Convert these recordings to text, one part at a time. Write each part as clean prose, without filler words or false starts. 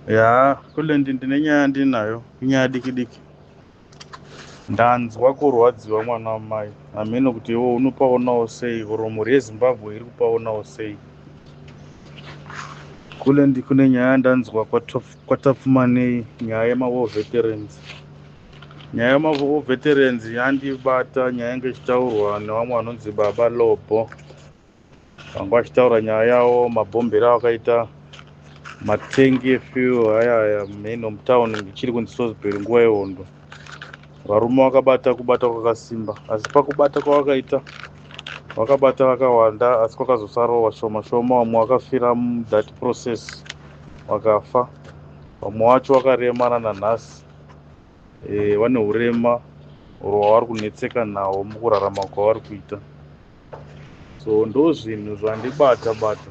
Ya, kulendi ndine nyaya ndinayo, inyaya diki diki. Ndanzwa kurwadziwa mwana wamai. Hameno kuti iwe unopaonawo sei, or mhuri yeZimbabwe iri kupaonawo sei. Kulendi kune nyaya ndanzwa kwaTapfumanei, nyaya yemawar veterans. Nyaya yemawar veterans yandibata, nyaya yange ichitaurwa nevamwe vanonzi Baba Lobo. Vanga vachitaura nyaya yavo, mabhombero avakaita matengi efuel aya aya mheno mutown ichiri kunzi Salisbury nguva yehondo. Varume vakabata kubata kwakasimba, asi pakubata kwavakaita vakabata vakawanda, asi kwakazosarawo vashoma shoma. Vamwe vakafira muthat process vakafa, vamwe vacho vakaremara nanhasi, vane urema rwavari kunetseka nahwo mukurarama kwavari kuita. So ndo zvinhu zvandibata bata.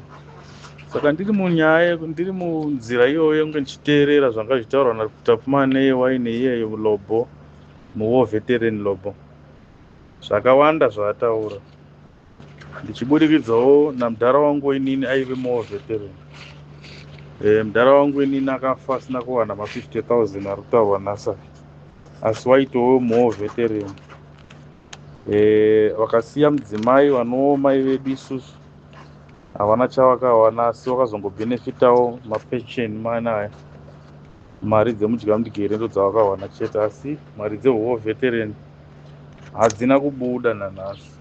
Saka ndiri munyaya, ndiri munzira iyoyo yenge ndichiteerera zvanga zvichitaurwa naTapfumanei waine iyeyo Lobo, muwar veteran Lobo, zvakawanda zvaataura, ndichibudikidzawo namudhara wangu inini aive muwar veteran. Mudhara wangu inini akafa asina kuwana ma50 000 ari kutaurwa nhasi, asi waitowo muwar veteran. Vakasiya mudzimai vanowo mai vedu isusu havana chavakawana, asi vakazongobhenefitawo mapension mana aya, mari dzemudya mudigere ndo dzavakawana chete, asi mari dzewar veteran hadzina kubuda nanhasi.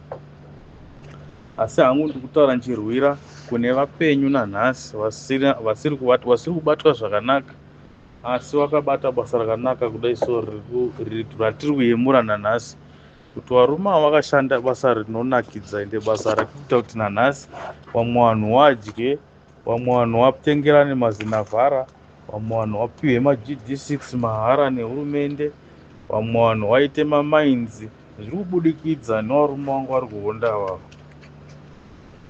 Asi hangu ndiri kutaura ndichirwira kune vapenyu nanhasi vasiri kubatwa zvakanaka, asi vakabata basa rakanaka kudai so ratiri kuyemura nanhasi, kuti varume ava vakashanda basa rinonakidza, ende basa rekuita kuti nanhasi vamwe vanhu vadye, vamwe vanhu vatengerane mazinavhara, vamwe vanhu vapiwe maGD6 mahara nehurumende, vamwe vanhu vaite mamainzi, zviri kubudikidza nevarume vangu vari kuhonda avavo.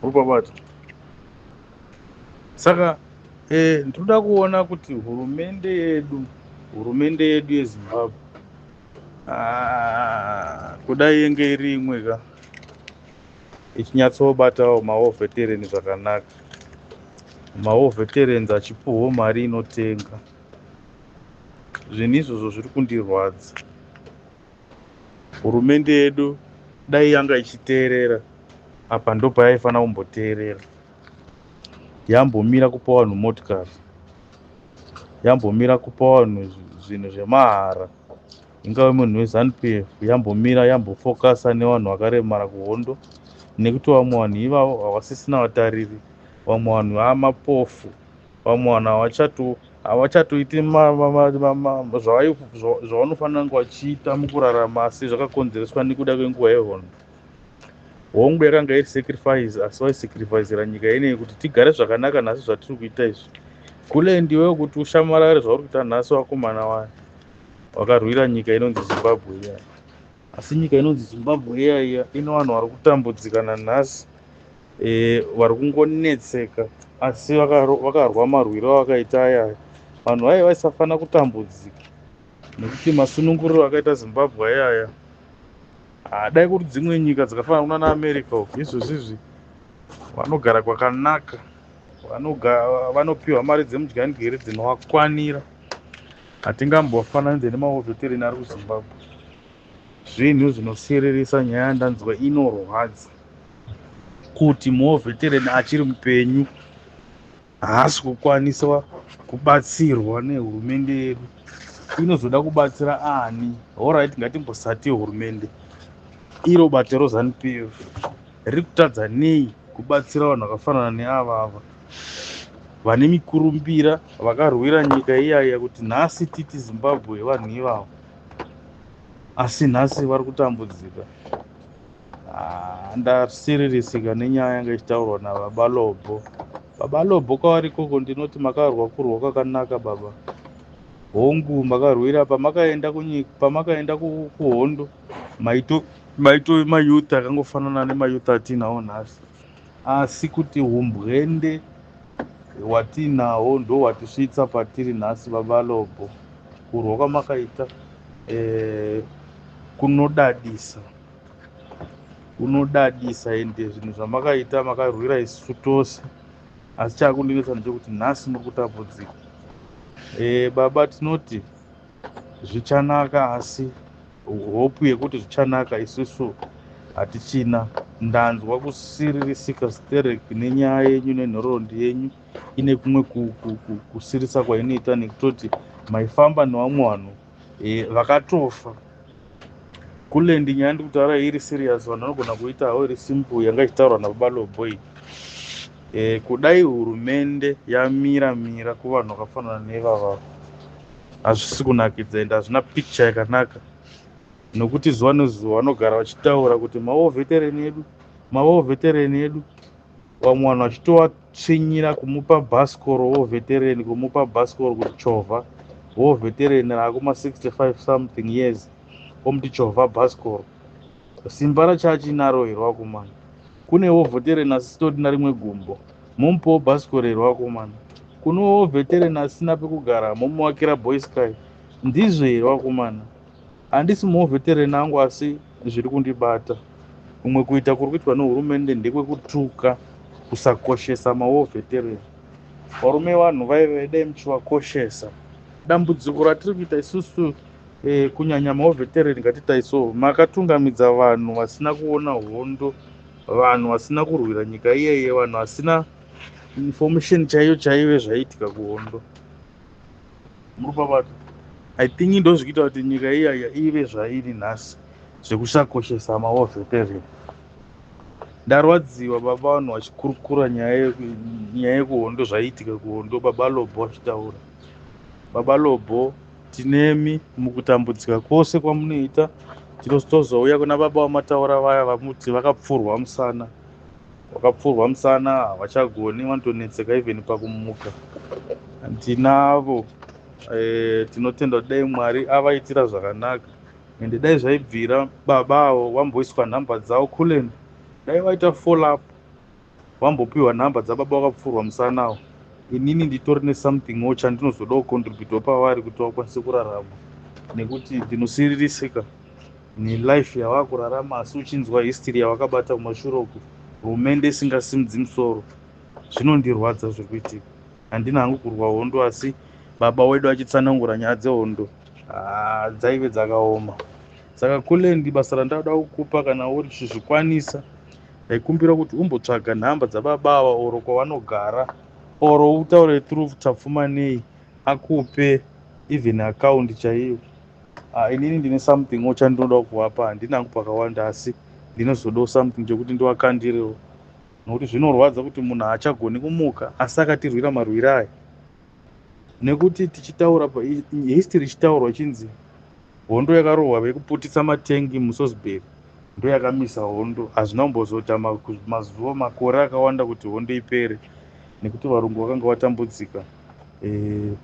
Rupabata. Saka ndinoda kuona kuti hurumende yedu yeZimbabwe, kudai yenge iri imwe ka ichinyatsobatawo mawar veteran zvakanaka, mawar veterans achipuhwawo mari inotenga zvinhu izvozvo, zviri kundirwadza. Hurumende yedu dai yanga ichiteerera apa, ndo payaifanira kumboteerera, yambomira kupa vanhu motikari, yambomira kupa vanhu zvinhu zvemahara, ingave munhu weZANU PF, yambomira, yambofokasa nevanhu vakaremara kuhondo, nekuti vamwe vanhu ivavo havasisina vatariri, vamwe vanhu vamapofu, vamwe vanhu havachatoiti zvavanofanira kunge vachiita mukurarama, asi zvakakonzereswa nekuda kwenguva yehondo. Hongu, yakanga iri sacrifice, asi vaisacrificira nyika ineyi kuti tigare zvakanaka nhasi zvatiri kuita izvi. Kule ndiwe kuti ushamarare zvauri kuita nhasi, vakomana vaya vakarwira nyika inonzi Zimbabwe iya. Asi nyika inonzi Zimbabwe iya iya ino vanhu vari kutambudzika nanhasi, vari kungonetseka, asi vakarwa marwiro avakaita ayaya, vanhu vaiva vaisafanira kutambudzika, nekuti masununguriro akaita Zimbabwe ayaya, dai kuri dzimwe nyika dzakafanana kuna naAmerica uku, izvozvizvi vanogara kwakanaka, vanopiwa mari dzemudyandigere dzinovakwanira. Hatingambofananidze nemawar veteran ari kuZimbabwe. Zvinhu zvinosiririsa. Nyaya yandanzwa inorwadza, kuti muwar veteran achiri mupenyu haasi kukwaniswa kubatsirwa nehurumende yedu. Inozoda kubatsira ani? Alright, ngatimbosati hurumende iro bato reZANU PF riri kutadza nei kubatsira vanhu vakafanana neava ava vane mikurumbira, vakarwira nyika iyaya kuti nhasi titi Zimbabwe, vanhu ivavo, asi nhasi vari kutambudzika. Ndasiririsika nenyaya yanga ichitaurwa nababa Lobo. Baba Lobo, kwavari ikoko ndinoti makarwa kurwa kwakanaka, baba. Hongu, makarwira pamakaenda kunyika, pamakaenda kuhondo maitove mayouth akangofanana nemayouth atinawo nhasi, asi kuti umbwende hwatinawo ndo hwatisvitsa patiri nhasi. Baba Lobo, kurwa kwamakaita kunodadisa, kunodadisa, ende zvinhu zvamakaita makarwira isusu tose, asi chaakundinetsa ndechekuti nhasi muri kutambudzika. Baba tinoti zvichanaka, asi hope yekuti zvichanaka isusu hatichina. Ndanzwa kusiririsika sterek nenyaya yenyu nenhoroondo yenyu ine kumwe kusirisa kwainoita, nekutoti maifamba nevamwe vanhu vakatofa. Kulendi, nyaya ndiri kutaura iri serious, vanhu vanogona kuita havo iri simple yanga ichitaurwa nababa Lobo iyi. Kudai hurumende yamira mira kuvanhu vakafanana nevavavo, hazvisi kunakidza ende hazvina picture yakanaka, nokuti zuva nezuva vanogara vachitaura kuti mawar veteran edu, mawar veteran edu, vamwe vanhu vachitovatsvinyira kumupa bhasikoro war veteran, kumupa bhasikoro kuti chovha. War veteran raakuma 65 something years, omuti chovha bhasikoro. Simba racho achinaro here wakomana? Kune war veteran asitorina rimwe gumbo, momupawo bhasikoro here wakomana? Kune war veteran asina pekugara, momuvakira boysky. Ndizvo here wakomana? Handisi muwar veteran angu, asi zviri kundibata. Kumwe kuita kuri kuitwa nehurumende ndekwekutuka, kusakoshesa mawar veteran. Varume, vanhu vaive dai muchivakoshesa. Dambudziko ratiri kuita isusu, kunyanya mawar veteran, ngatitaiso makatungamidza vanhu vasina kuona hondo, vanhu vasina kurwira nyika iyeye, vanhu vasina information chaiyo chaiyo zvaiitika kuhondo. Muri pabata? I think ndo zvikuita kuti nyika iyaya ive zvairi nhasi, zvekusakoshesa mawar veteran. Ndarwadziwa baba, vanhu vachikurukura nyaya yekuhondo, zvaiitika kuhondo, baba Lobo vachitaura. Baba Lobo, tinemi mukutambudzika kwose kwamunoita. Tinozotozouya kuna baba vamataura vaya vamuti vakapfurwa musana, vakapfurwa musana, havachagoni, vanotonetseka even pakumuka. Tinavo, tinotenda kuti dai Mwari avaitira zvakanaka, ende dai zvaibvira baba avo vamboiswa nhamba dzavo. Kulen, dai vaita follow up, vambopiwa nhamba dzababa vakapfurwa musana avo. Inini nditori nesomething chandinozoda kucontributawo pavari kuti vakwanise kurarama, nekuti ndinosiririsika nelife yavakurarama, asi uchinzwa history yavakabata kumashure uku, hurumende isingasimudzi musoro. Zvinondirwadza zviri kuitika. Handina hangu kurwa hondo, asi baba wedu achitsanangura nyaya dzehondo dzaive dzakaoma. Saka Kulendi, basa randada kukupa, kana uri chizvikwanisa, ndaikumbira kuti umbotsvaga nhamba dzababa ava oro kwavanogara, oro utaure through Tapfumanei akupe even account chaiyo. Inini ndine something chandinoda kuvapa. Handina hangu pakawanda, asi ndinozodawo something chekuti ndivakandirewo, nokuti zvinorwadza kuti munhu haachagoni kumuka, asi akatirwira marwiro aya. Nekuti tichitaura history ichitaurwa, ichinzi hondo yakarohwa vekuputitsa matengi muSalisbury ndo yakamisa hondo, hazvina kumbozoita mazuva, makore akawanda kuti hondo ipere, nekuti varungu vakanga vatambudzika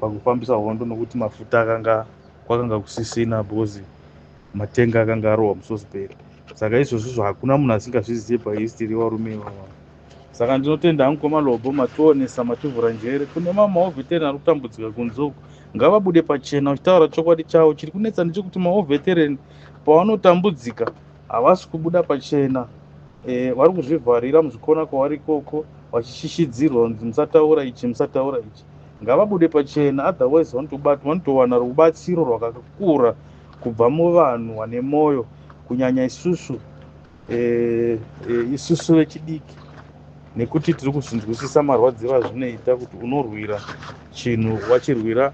pakufambisa hondo, nokuti mafuta akanga kwakanga kusisina, because matenga akanga arohwa muSalisbury. Saka izvozvizvo hakuna munhu asingazvizive pahistory, varume ivava. Saka ndinotenda hangu kwamalobo, mationesa, mativhura njere. Kune mamwe mawar veteran ari kutambudzika kunze uku, ngavabude pachena uchitaura chokwadi chavo. Chiri kunetsa ndechekuti mawar veteran pavanotambudzika havasi kubuda pachena. Vari kuzvivharira muzvikona kwavari ikoko, vachishishidzirwa kunzi musataura ichi, musataura ichi. Ngavabude pachena, otherwise vanotowana rubatsiro rwakakura kubva muvanhu vane mwoyo, kunyanya isusu, isusu vechidiki, nekuti tiri kuzvinzwisisa marwadziro azvinoita kuti unorwira chinhu, wachirwira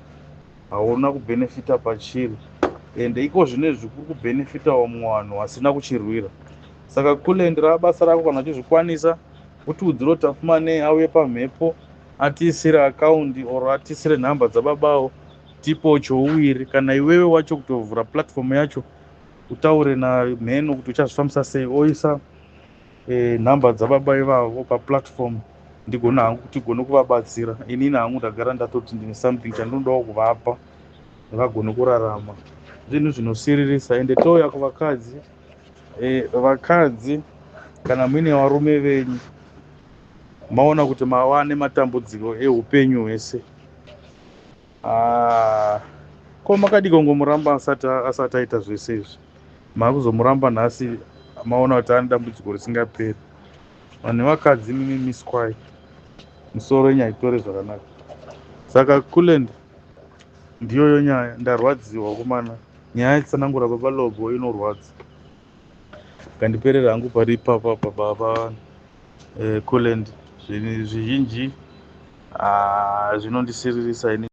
hauna kubhenefita pachiri, ende iko zvinezvi kuri kubhenefita vamwe vanhu vasina kuchirwira. Saka Kulend, basa rako, kana uchizvikwanisa, utiudzire Tapfumanei auye pamhepo atiisire account or atiisire nhamba dzababawo, tipo chouwiri. Kana iwewe wacho kutovhura platform yacho, utaure namheno kuti uchazvifambisa sei, oisa nhamba dzababa ivavo paplatform, ndigona hangu kuti tigone kuvabatsira. Inini hangu ndagara ndatoti ndine something chandinodawo kuvapa, vagone kurarama. Zvinhu zvinosiririsa. Ende touya kuvakadzi, vakadzi, kana muine varume venyu, maona kuti mava nematambudziko eupenyu hwese, ah, ko makadii kungomuramba asati aita zvese izvi? Maakuzomuramba nhasi, maona kuti ane dambudziko risingaperi. Vanhu nevakadzi, mimi miswai, musoro yenyu haitore zvakanaka. Saka Kulend Ndiyoyo nyaya, ndarwadziwa kumana. Nyaya yatsanangura Baba Lobo inorwadza. Ngandiperera hangu pari ipapa pababa Coland. Zvinhu zvizhinji zvinondisiririsa ini.